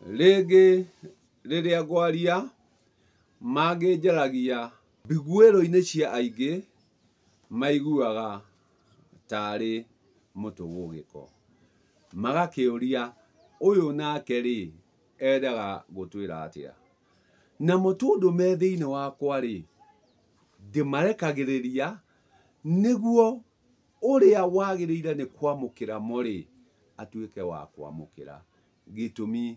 Rĩngĩ rĩrĩa ngwaria mangĩ njaragia mbiguĩrũ-inĩ cia aingĩ maiguaga tarĩ mũtũgũgĩko. Magakĩũria ũyũ nake rĩ endaga gũtwĩra atĩa? Namo tondũ me thĩinĩ wakwa rĩ, ndĩmarekagĩrĩria nĩguo ũrĩa wagĩrĩire nĩ kwamũkĩra mo rĩ, atuĩke wa kwamũkĩra. Gĩtũmi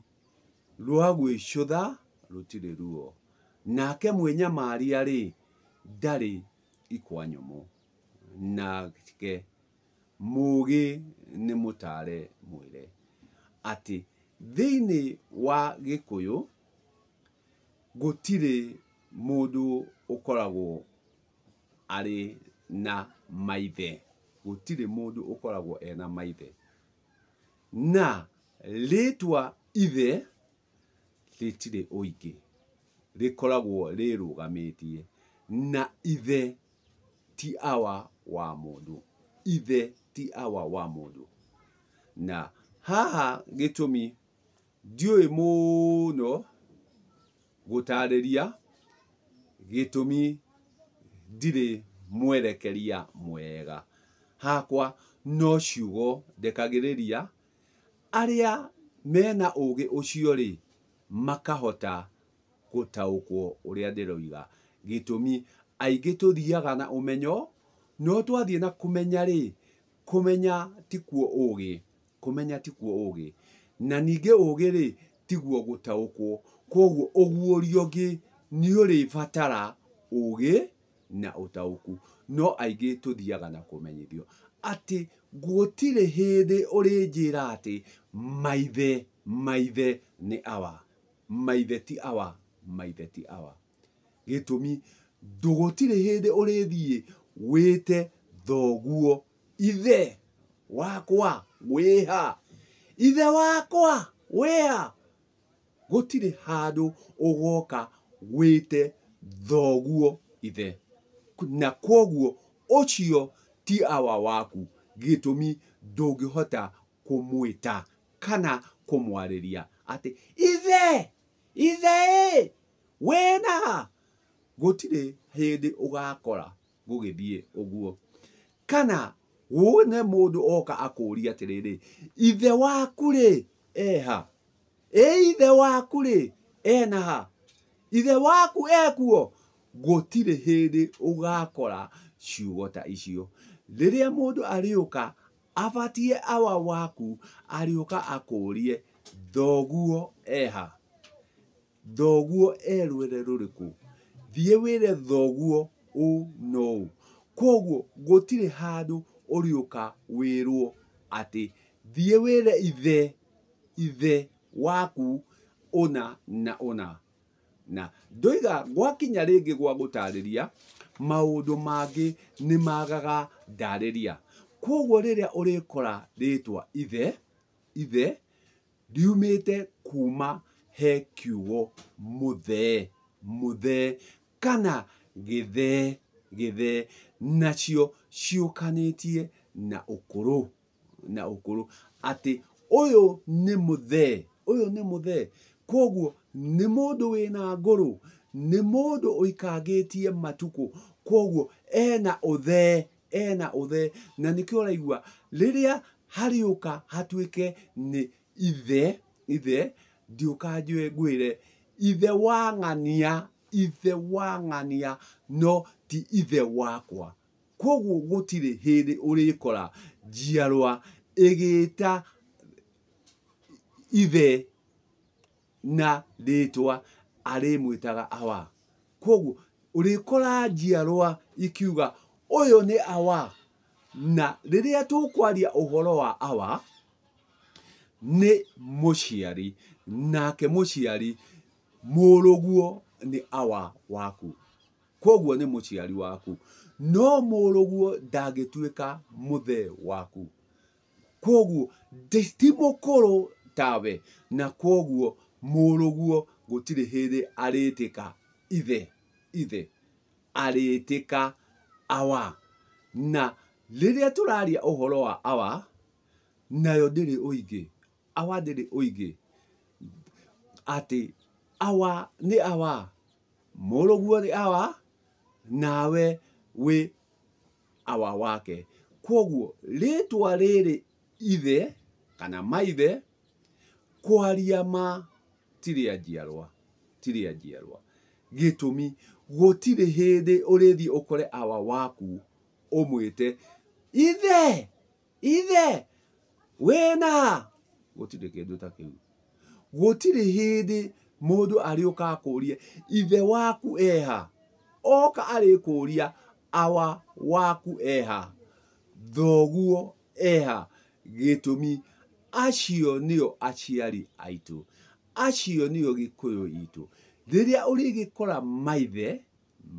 rwa gwĩcũtha rũtirĩ ruo. Nake mwĩnyamaria rĩ, ndarĩ ikwa nyũmũ. Nake mũgĩ nĩ mũtare mwĩre atĩ thĩinĩ wa Gĩkũyũ gũtirĩ mũndũ ũkoragwo arĩ na maithe. Gũtirĩ mũndũ ũkoragwo ena maithe. Na rĩtwa ithe rĩtirĩ ũingĩ, rĩkoragwo rĩrũgamĩtie. Na ithe ti awa wa mũndũ. Ithe ti awa wa mũndũ. Na haha gĩtũmi ndiũĩ mũno gũtarĩria, gĩtũmi ndirĩ mwerekeria mwega. Hakwa no ciugo ndekagĩrĩria arĩa mena ũgĩ ũcio rĩ, makahota gũtaũkwo ũrĩa ndĩroiga. Gĩtũmi aingĩ tũthiaga na ũmenyo, no twathiĩ na kũmenya rĩ, kũmenya tikuo ũgĩ, kũmenya tikuo ũgĩ. Na ningĩ ũgĩ rĩ, tiguo gũtaũkwo. Koguo ũguũrio ũngĩ nĩ ũrĩbatara ũgĩ na ũtaũku. No aingĩ tũthiaga na kũmenyithio atĩ gũtirĩ hĩndĩ ũrĩnjĩra atĩ maithe, maithe nĩ awa. Maithe ti awa, maithe ti awa. Gĩtũmi gũtirĩ hĩndĩ ũrĩthiĩ wĩte thoguo ithe wakwa wĩha, ithe wakwa wĩha. Gũtirĩ handũ ũgoka wĩte thoguo ithe. Na kwoguo ũcio ti awa waku. Gĩtũmi ndũngĩhota kũmwĩta kana kũmwarĩria atĩ ithe, ithe ĩ, wĩna. Gũtirĩ hĩndĩ ũgakora gũgĩthiĩ ũguo. Kana wone mũndũ oka akũrie atĩrĩrĩ, ithe waku rĩ eha? Ĩ ithe waku rĩ ena ha? Ithe waku ekuo? Gũtirĩ hĩndĩ ũgakora ciugo ta icio. Rĩrĩa mũndũ arĩũka abatie awa waku, arĩũka akũrie thoguo eha? Thoguo e rwere rũrĩkũ? Thiĩ wĩre thoguo ũũ na ũũ. Koguo gũtirĩ handũ ũrĩũka wĩrwo atĩ thiĩ wĩre ithe, ithe waku ũna na ũna. Na ndoiga gwakinya rĩngĩ gwa gũtarĩria, maũndũ mangĩ nĩ magaga ndarĩria. Koguo rĩrĩa ũrĩkora rĩtwa ithe, ithe riumĩte kuma he kiugo mũthee, mũthee kana gĩthee, gĩthee, nacio ciũkanĩtie na ũkũrũ, na ũkũrũ atĩ ũyũ nĩ mũthee, ũyũ nĩ mũthee. Koguo nĩ mũndũ wĩna ngũrũ, nĩ mũndũ ũikangĩtie matukũ, koguo ena ũthee, ena ũthee. Na nĩkĩo ũraigua rĩrĩa harĩũka hatuĩke nĩ ithe, ithe, ndiũka njũe ngwĩre ithe wa ng'ania, ithe wa ng'ania, no ti ithe wakwa. Koguo gũtirĩ hĩndĩ ũrĩkora njiarwa ĩgĩta ithe na rĩtwa arĩmwĩtaga awa. Koguo ũrĩkora njiarwa ikiuga ũyũ nĩ awa. Na rĩrĩa tũkwaria ũhoro wa awa, nĩ mũciari, nake mũciari mũrũguo nĩ awa waku. Koguo nĩ mũciari waku. No mũrũguo ndangĩtuĩka mũthee waku. Koguo ti mũkũrũ tawe, na koguo mũrũguo gũtirĩ hĩndĩ arĩtĩka ithe, ithe arĩtĩka awa. Na rĩrĩa tũraria ũhoro wa awa, nayo ndĩrĩ ũingĩ, awa ndĩrĩ ũingĩ. Atĩ awa nĩ awa, mũrũguo nĩ awa, nawe wĩ awa wake. Kwoguo rĩtwa rĩrĩ ithe kana maithe, kwaria ma ti rĩa njiarwa, ti rĩa njiarwa. Gĩtũmi, gũtirĩ hĩndĩ ũrĩthiĩ ũkore awa waku ũmwĩte ithe, ithe wĩna, gũtirĩ kĩndũ ta kĩu. Gũtirĩ hĩndĩ mũndũ arĩũka akũrie ithe waku eha, oka arĩkũria awa waku eha, thoguo eha. Gĩtũmi, acio nĩo aciari aitũ, acio nĩo Gĩkũyũ itũ. Rĩrĩa ũrĩgĩkora maithe,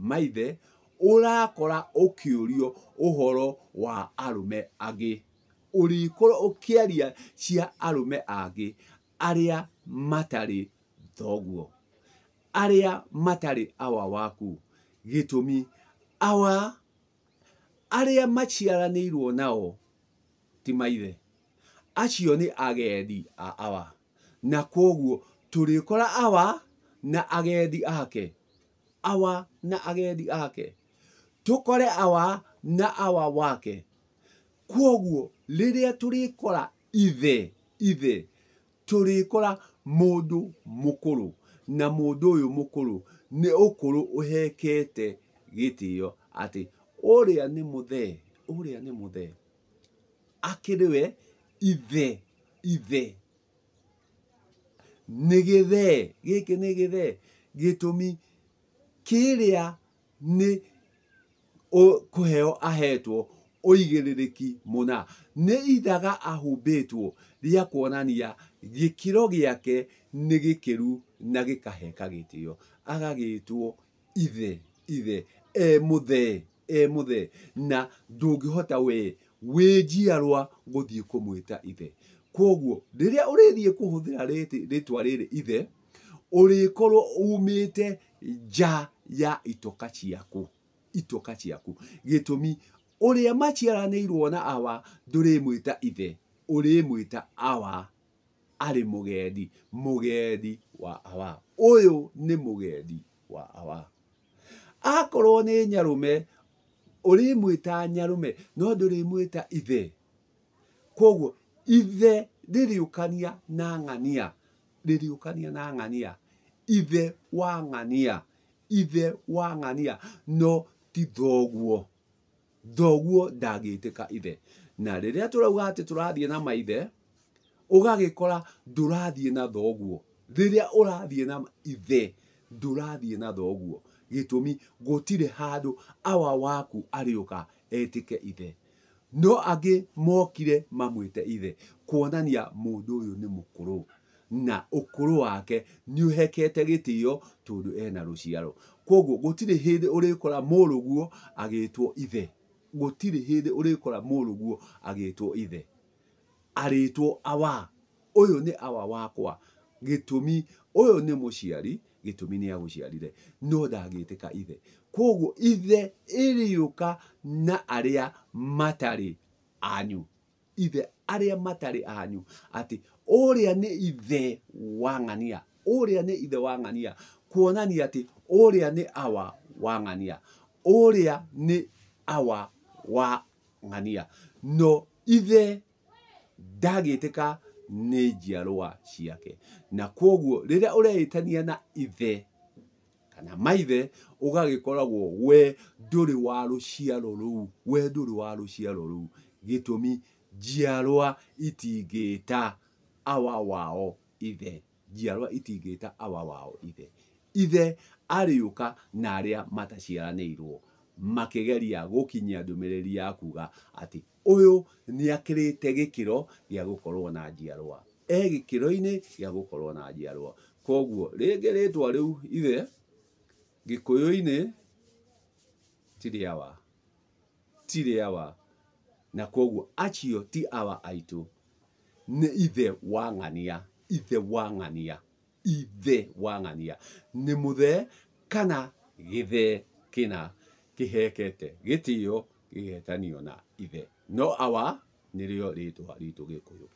maithe ũrakora ũkĩũrio ũhoro wa arũme angĩ, ũrĩkorwo ũkĩaria cia arũme angĩ arĩa matarĩ thoguo, arĩa matarĩ awa waku. Gĩtũmi, awa arĩa maciaranĩirwo nao ti maithe, acio nĩ agendi a awa. Na kwoguo tũrĩkora awa na agendi ake, awa na agendi ake, tũkore awa na awa wake. Kwoguo rĩrĩa tũrĩkora ithe, ithe tũrĩkora mũndũ mũkũrũ, na mũndũ ũyũ mũkũrũ nĩ ũkũrũ ũhekete gĩtĩo atĩ ũrĩa nĩ mũthee, ũrĩa nĩ mũthee, akĩrĩ we ithe, ithe nĩ gĩthee, gĩkĩ nĩ gĩthee. Gĩtũmi, kĩrĩa nĩ kũheo ahetwo ũigĩrĩrĩki mũna, nĩ ithaga ahumbĩtwo rĩa kuonania gĩkĩro gĩake nĩ gĩkĩru na gĩkaheka gĩtĩo, agagĩtwo ithe, ithe e mũthee, e mũthee. Na ndũngĩhota we wĩ njiarwa gũthiĩ kũmwĩta ithe. Kwoguo rĩrĩa ũrĩthiĩ kũhũthĩra rĩtwa rĩrĩ ithe, ũrĩkorwo umĩte nja ya itoka ciaku, itoka ciaku. Gĩtũmi, ũrĩa maciaranĩirwo na awa ndũrĩmwĩta ithe, ũrĩmwĩta awa arĩ mũgendi, mũgendi wa awa. Ũyũ nĩ mũgendi wa awa. Akorwo nĩ nyarũme, ũrĩmwĩta nyarũme, no ndũrĩmwĩta ithe. Kwoguo ithe rĩrĩũkania na ng'ania, rĩrĩũkania na ng'ania, ithe wa ng'ania, ithe wa ng'ania, no ti thoguo. Thoguo ndangĩtĩka ithe. Na rĩrĩa tũrauga atĩ tũrathiĩ na maithe, ũgagĩkora ndũrathiĩ na thoguo. Rĩrĩa ũrathiĩ na ithe, ndũrathiĩ na thoguo. Gĩtũmi, gũtirĩ handũ awa waku arĩũka etĩke ithe. No angĩ mokire mamwĩte ithe, kuonania mũndũ ũyũ nĩ mũkũrũ, na ũkũrũ wake nĩ ũhekete gĩtĩo tondũ ena rũciaro. Kwoguo gũtirĩ hĩndĩ ũrĩkora mũrũguo agĩtwo ithe, gũtirĩ hĩndĩ ũrĩkora mũrũguo agĩtwo ithe, arĩtwo awa. Ũyũ nĩ awa wakwa. Gĩtũmi, ũyũ nĩ mũciari, gĩtũmi nĩ agũciarire, no ndangĩtĩka ithe. Kwoguo ithe ĩrĩũka na arĩa matarĩ anyu, ithe arĩa matarĩ anyu, atĩ ũrĩa nĩ ithe wa ng'ania, ũrĩa nĩ ithe wa ng'ania, kuonania atĩ ũrĩa nĩ awa wa ng'ania, ũrĩa nĩ awa wa ng'ania. No ithe ndagĩtĩka nĩ njiarwa ciake. Na kwoguo rĩrĩa ũreĩtania na ithe kana maithe, ũgagĩkoragwo we ndũrĩ wa rũciaro rũu, we ndũrĩ wa rũciaro rũu. Gĩtũmi, njiarwa itingĩta awa wao ithe, njiarwa itingĩta awa wao ithe. Ithe arĩũka na arĩa mataciaranĩirwo, makĩgeria gũkinyia ndũmĩrĩri ya kuga atĩ ũyũ nĩ akĩrĩte gĩkĩro gĩa gũkorwo na njiarwa, e gĩkĩro-inĩ gĩa gũkorwo na njiarwa. Kwoguo rĩngĩ rĩtwa rĩu ithe Gĩkũyũ-inĩ ti rĩawa, ti rĩawa. Na kwoguo acio ti awa aitũ, nĩ ithe wa ng'ania, ithe wa ng'ania, ithe wa ng'ania nĩ mũthee kana gĩthee kĩna kĩhekete gĩtĩo gĩgetanio na ithe, no awa nĩrĩo rĩtwa ritũ Gĩkũyũ.